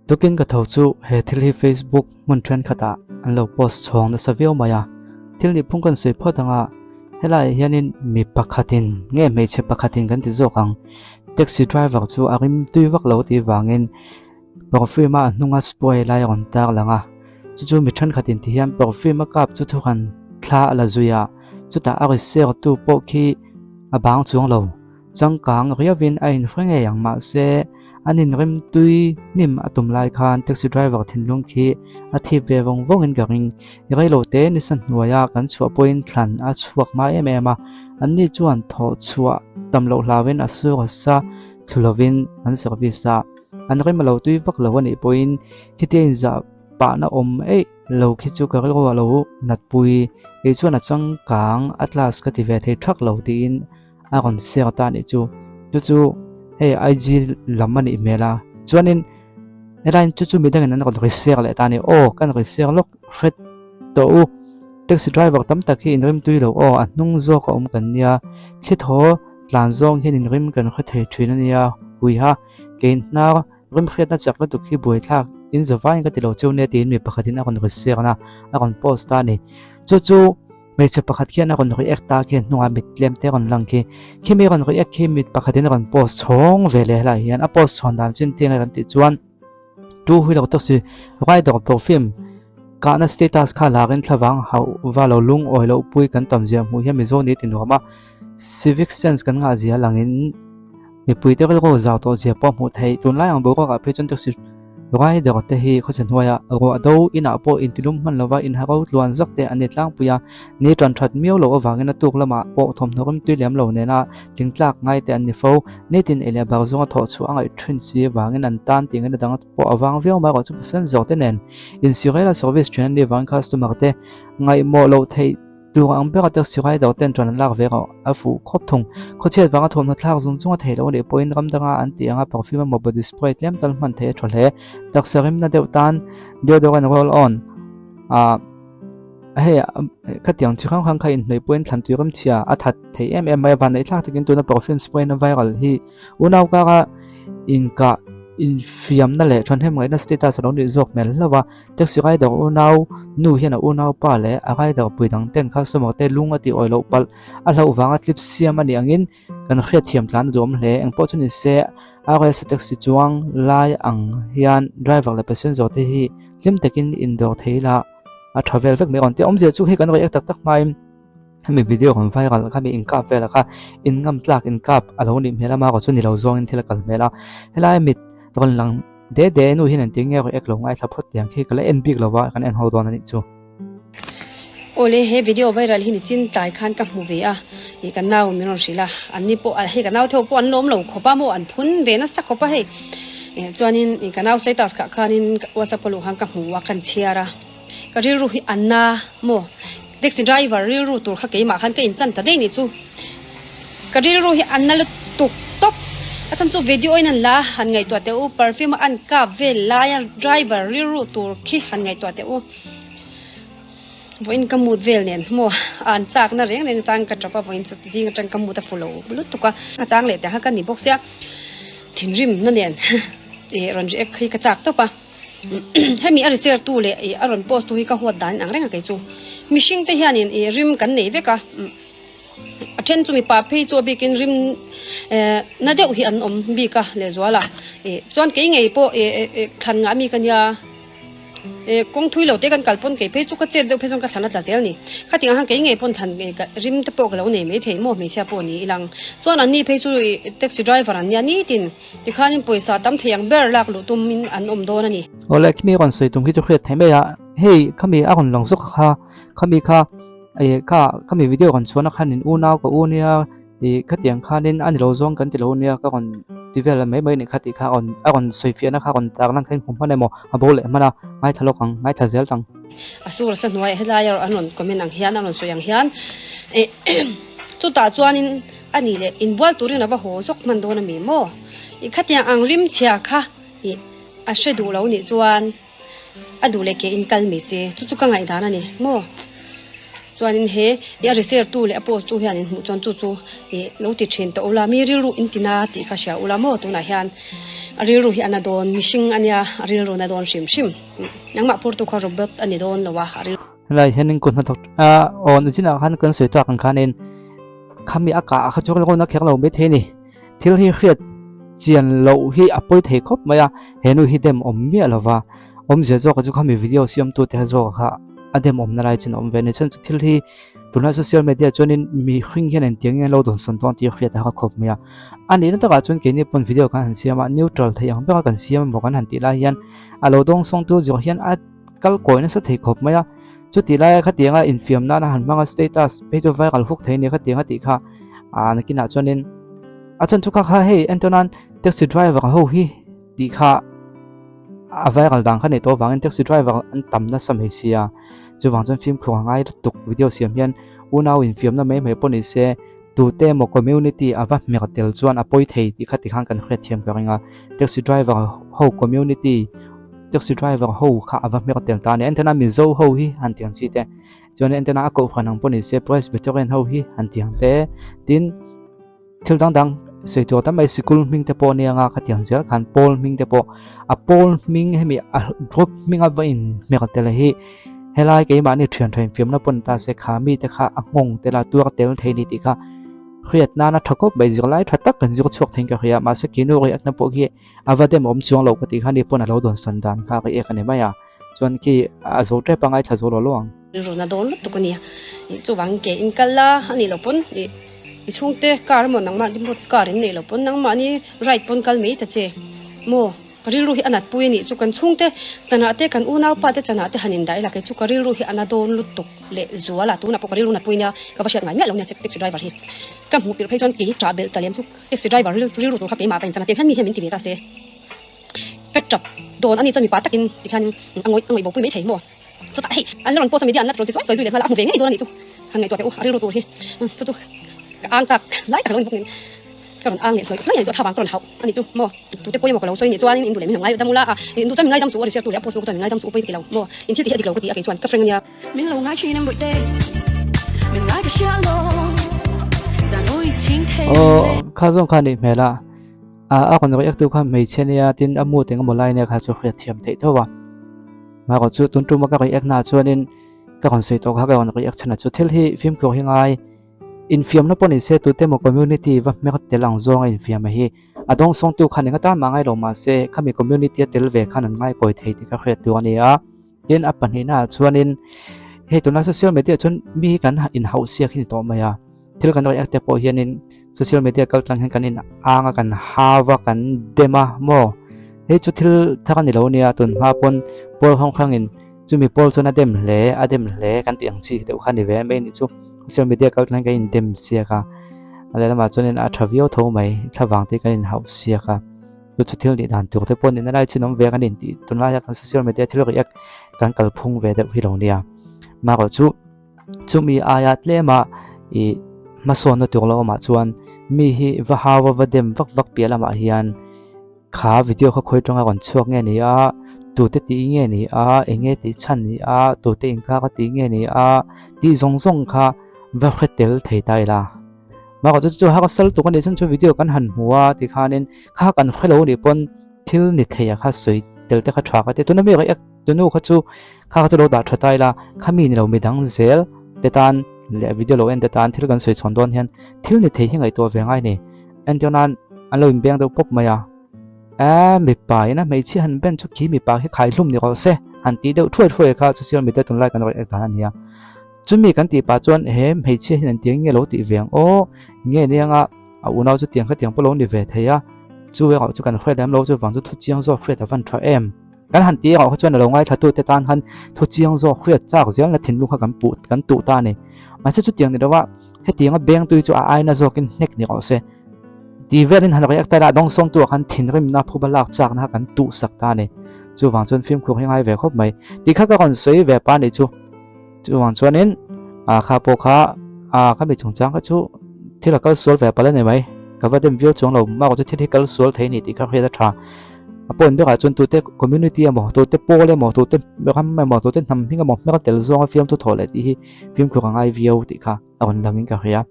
Tukin ka tho chu he thil hi Facebook hmun thenkhatah an lo post chhawng nasa viau mai a, thil nih phung kan sawi phawt ang a, helaiah hianin mi pakhatin nge hmeichhe pakhatin kan ti zawk ang, taxi driver chu a rim tui vak lo tih vangin perfume a a hnunga spray lai a rawn tar lang a, chu chu mi thenkhatin ti hian perfume a kap chu thukhan thla a la zui a, chutah a ri ser tu pawh khi a bang chuang lo. Changkang riauin a inhre ngei ang mahse an inrim tui hnim a tum lai khan taxi driver thinlung khi a thip ve vawng vawngin ka ring. Reilo te nisa hnuaia kan chhuah pawhin thlan a chhuak hma em em a, anni chuan thawh chhuah tam loh hlauin a sur a sa thlu lovin an service a, an rim a lo tui vak lo a nih pawhin khitia inzah pahna awm eih lo khi chu ka rilru a lo natpui, kei chuan a changkang a class ka ti ve thei thak lo tiin a rawn share ta anih chu chu chu hei IG lam anih hmel a chuanin helaiin chu chu midangin an rawn reshare leh ta a ni aw kan reshare lawk hret tawh u taxi driver tam tak hi inrim tui lo aw a hnung zawk a awm kan nia thli thaw tlan zawng hian inrim kan hre thei thin a nia huiha kein hnar rim hriatna chak lutuk hi buaithlak in zavaiin ka ti lo cheu nia tiin mi pakhatin a rawn reshare na a rawn post ta a ni chu chu. Hmeichhe pakhat khian a rawn react ta khi hnungah mit tlem te a rawn lang khi. Khimi rawn react khi mit pakhatin a rawn post chhawng ve leh helaiah hian a post chhawn dan chin teng a kan tih chuan two wheeler taxi rider perfume kahna status kha larin thlavang hauh va lo lungawi loh pui kan tam zia hmuh hian Mizo ni ti nuam a civic sense kan ngah zia langin mipui te rilru zau tawh zia pawh hmuh theih tunlai ang boruak ah phei chuan taxi Rider te hi khawchhe hnuaia ruah do inah pawh intilum hman lova inharo tluan zak te an ni tlangpui a, ni tan that miau loh avangin a tuk lamah pawh thawmhnaw rim tui lem lo nena tlingtlak ngai te an ni fo. Nitin ei leh bar zawnga thawh chhuah a ngaih thin si avangin an tan tih ngaihna dang pawh a vang viau mai erawh chu passenger te nen insirela service thin an nih avangin customer te ngaihmawh loh theih Tur ang bera taxi rider ten ṭan an lak ve rawh a fuh khawp thung. Khawchhiat vanga thawmhnaw thlak zung chunga theih loh a nih pawhin ram danga an tih anga perfume emaw body spray tlem tal hman theih a tha hle. Taksa rimna deuh tan deodorant roll on ah hei khatiang chi hrang hrang kha inhnawih pawhin thlan tui rimchhia a that thei em em mai a. Vanneih thlak takin tuna perfume spray na viral hi Unau kara inkah infiamna leh thahnemngaihna status a lo nih zawk hmel hlauh a, taxi rider unau nu hian a unau pa leh a rider pui dang ten customer te lung a tih awih loh palh a hlauh vanga tlip siam a nih angin kan hriatthiam tlan a duhawm hle. Engpawh chu ni se RS taxi chuang lai ang hian driver leh passenger te hi hlim takin indawr thei ila a tha vel vek mai awm tih awmzia chu hei kan react tak tak hmain Hemi video kan viral kha mi inkap velah kha in ngam tlak inkap a lo nih hmel a mah erawh chu ni lo zawngin thil a kal hmel a helai mit rawn lang de de nu hian engtin nge react lo ngaithla phawt tiang khi ka la en bik lo va kan en ho dawn a nih chu. Awle he video viral hi nichin tlai khan ka hmu ve a ih ka nau min rawn hrilh a an ni pawh hei ka nau theuh pawh an lawm lo khawp a maw an phun ve nasa khawp a hei eh chuanin ih ka nau status kah khanin whatsapp ka luh khan ka hmu a kan chhiar a. Ka rilru hi a na maw? Taxi driver rilru tur kha keimah khan ka inchan ta daih nih chu. Ka rilru hi a na lutuk tawp. A chhan chu video in an la a, han ngaihtuah teh u, perfume a an kap vel laia driver rilru tur khi han ngaihtuah teh u. Vawiin ka mood vel nen maw an chak na reng reng chang ka tap a, vawiin chu zing atang ka mood a fu lo lutuk a, a chang leh teh kha ka ni bawk sia thinrim na nen ih rawn react hi ka chak tawp a. Hemi a research tu leh ih a rawn post tu hi ka huat dan ang reng a kei chu. Mihring te hianin ih rim kan nei vek a, a then chu mipa phei chu a bikin rim eh na deuh hi an awm bik a lehzual a, ih chuan kei ngei pawh ih ih thlan ngah mi ka nia ih kawng thui lo te kan kal pawn kei phei chu ka chet deuh phei chuan ka thlan a tla zel a ni. Khatiang ang khan kei ngei pawn thlan rim te pawh ka lo nei maithei maw hmeichhia pawh ni ilang. Chuan an ni phei chu ih taxi driver an nia nitin. Tikhanin pawisa tam thei ang ber lak luh tumin an awm dawn a ni. Awle khimi rawn sawi tum khi chu hriat thei mai a, hei khami a rawn lang zawk kha khami kha ih kha khami video rawn chhuahna khanin unau ka u nia ih khatiang khanin a ni lo zawng kan ti lo nia ka rawn ti vel mai mai nih kha tih kha rawn a rawn sawi fiahna kha rawn tar lan kha in hmu hman emaw a bo leh hman a ngaithla lawk ang ngaithla zel tang. A sur sa hnuaiah helai an rawn comment ang hian a rawn sawi ang hian ih chutah chuanin. A nih leh inbual turin a va haw zawk hman dawn a mi maw? I khatiang ang rim chhia kha i a hre duh lo nih chuan a duh leh ke in kal mai se, chu chu ka ngaihdan a ni maw? Chuanin he ih a reshare tu leh a post tu hian in hmuh chuan chu chu ih lo ti thin tawh ula mi rilru in ti na tih kha hria ula maw tunah hian a rilru hi a na dawn mihring a nia a rilru na dawn hrim hrim nangmah phur tu kha robot a ni dawn lo a a rilru. Helai hianin kut hnathawk a aw nichinah khan kan sawi tak ang khanin khami a kah kha chu ka la kher lo maithei a ni. Thil hi hriat chian loh hi a pawi thei khawp mai a, he nu hi dem awm miah lo va, awmzia zawk chu khami video siamtu te zawk kha a dem awmna lai chin a awm ve a ni. Chuan chu thil hi tunlai social media chuanin mihring hian engtiang nge an lo dawnsawn dawn tih hriat a har khawp mai a. A nihna takah chuan keini pawn video kan han siam a, neutral thei ang bera kan siam emaw kan han tih lai hian a lo dawngsawngtu zawk hian a kal kawi nasa thei khawp mai a. Chutih laia khatianga infiam nana han hmanga status phei chu viral huk thei a ni khatianga tih kha ah nakinah chuanin a chhan chu kha kha hei entir nan taxi driver ho hi tih kha a viral dan kha nei tawh avangin taxi driver an tam nasa mai sia chuvang chuan fimkhur a ngai lutuk video siam hian unau infiamna mai mai pawh ni se tute emaw community a va hmer tel chuan a pawi thei tih kha tikhan kan hriatthiam ka ring a taxi driver ho community taxi driver ho kha a va hmer tel ta a ni entir nan mizo ho hi han ti ang chi te chuan entir nan a kohhran ang pawh ni se presbyterian ho hi han ti ang te tin thil dang dang sawi tur tam mai sikul hming te pawh nia nga khatiang zel khan pawl hming te pawh a pawl hming hemi a group hming a va in hmer tel hi helai keimahni thian tha infiamna pawn ta se kha mi te kha a nghawng tel a tuar tel thei ni tih kha hriat nana tha khawp mai zirlai tha tak kan zir chhuak theiin ka hria mahse kinu riakna pawh khi a va dem awm chuang lo ka tih kha ni pawn a lo dawn sawn dan kha ka ek a ni mai a chuan khi a zo tep a ngaithla zo lo lo ang. Rilru na dawn lutuk a nia. Ih chuvang ke in kal la a nih loh pawn ih i chhungte car emaw nangmah ni pawh car in neih loh pawn nangmahni ride pawn kal mai ta che maw ka rilru hi a nat pui a nih chu kan chhungte chanah te kan unaupa te chanah te han in daih la kei chu ka rilru hi a na dawn lutuk leh zual a tunah pawh ka rilru nat pui nia ka va hriat ngai miah lo nia taxi driver hi ka hmuh tirh phei chuan kei ṭah belh ta lem chu taxi driver rilru tur kha keimah ka in chan a tiang hian mi hian min ti ve ta se ka ṭap dawn a nih chuan mipa takin tikhian a ngawih a ngawih bo pui mai thei maw. Chutah hei an la rawn post a media an la rawn ti chuai chuai zui leh nghal a, a hmu ve ngei dawn a nih chu. Han ngaihtuah teh u, a rilru tur hi chu chu ka ang chak lai tak a lo ni bawk nen ka rawn ang leh hlawih hlawih a nih chu a thlavang ka rawn hauh a nih chu maw tute pawimawh ka lo sawi nih chuanin in duh leh min lo ngai dam ula a in duh chuan min ngaidam suh a reshare tu leh a post tu ka chuan min ngaidam suh u pawi ka ti lo maw in thil tih hi a dik lo ka ti a kei chuan ka frank a nia. Min lo ngai thin em bawihte min ngai ka hria lo zan ui chhing thei Aw kha zawng kha nih hmel a a a rawn react tu kha hmeichhia nia tin a mood engemaw lai nia kha chu hriat thiam theih tho a. Marawh chu tun tuma ka react na chuanin ka rawn sawi tawh kha ka rawn react chhan a chu thil hi fimkhur hi ngai infiamna pawh ni se tute emaw community va hmer tel ang zawnga infiam a hi a dawngsawngtu khan eng atan mah ngai lo mahse khami community a tel ve khan an ngaikawi thei tih ka hriat tur a ni a tin a pahnihna ah chuanin hei tunlai social media chuan mi hi kan inhauh siak hi ni tawh mai a. Thil kan react te pawh hianin social media kal tlang hian kan in ang a kan hau a kan dem a maw hei chu thil thar a ni lo nia tun hma pawn pawl hrang hrang in chumi pawl chuan a dem hle a dem hle kan tih ang chi deuh kha a ni ve mai a nih chu social media kal tlang hian kan in dem siak a a lehlamah chuanin a tha viau tho mai thlavang te kan in hauh siak a chu chu thil nih dan tur te pawh nihna lai chin awm ve a kan intih tunlaia kan social media thil react kan kalphung ve deuh hi lo nia marawh chu. Chumi aia tlema ih hmasawnna tur lo awmah chuan mi hi va hau a va dem vak vak piah lamah hian kha video kha khawi tanga rawn chhuak nge ni a tute tih nge ni a eng nge tih chhan ni a tute inkar a tih nge ni a tih zawng zawng kha va hre tel thei ta ila bakah chu chu harsal tuk a nih chuan chu video kan han hmu a tikhanin kha kan hre lo nih pawn thil ni thei a kha sawi tel te kha tha ka ti tuna mi react tunu kha chu kha kha chu lo dah tha ta ila khami ni lo midang zel te tan leh video lo en te tan thil kan sawi chhawn dawn hian thil ni thei hi ngaihtuah ve ngai ni entir nan an lo inbeng deuh pawp mai a e mipa ina hmeichhia han ben chu khi mipa khi khai hlum ni rawh se han tih deuh thuai thuai kha social media tunlai kan rawn ek dan a nia chumi kan tih pah chuan he hmeichhia hian engtiang nge lo tih ve ang aw nge nianga a unau chu tiang khatiang pawh lo ni ve thei a chu erawh chu kan hriat lem lo chuvang chu thu chiang zawk hriat a van tha em. Kan han tih erawh kha chuan a lo ngaithla tute tan khan thu chiang zawk hriat chak zel na thinlung kha kan puh kan tuh ta a ni. Mahse chutiang ni lova hetianga beng tui chu a aina zawkin hnek ni rawh se. Ti velin han react ta ila dawngsawng tu ah khan thinrimna phuba lak chakna kha kan tuh sak ta a ni. Chuvang chuan fimkhur hi ngai ve khawp mai. Tih kha ka rawn sawi ve pa nih chu. Chuvang chuanin ah kha pawh kha ah khami chungchang kha chu thil a kal sual ve palh a ni mai. Ka va dem viau chuang lo, mah chu thil hi kal sual thei a ni tih kha hriat a tha. A point berah chuan tute community emaw, tute pawl emaw, tute ram emaw, tute hnam hming emaw hmel tel zawnga fiamthu thawh leh tih hi fimkhur a ngai viau tih kha a rawn langin ka hria.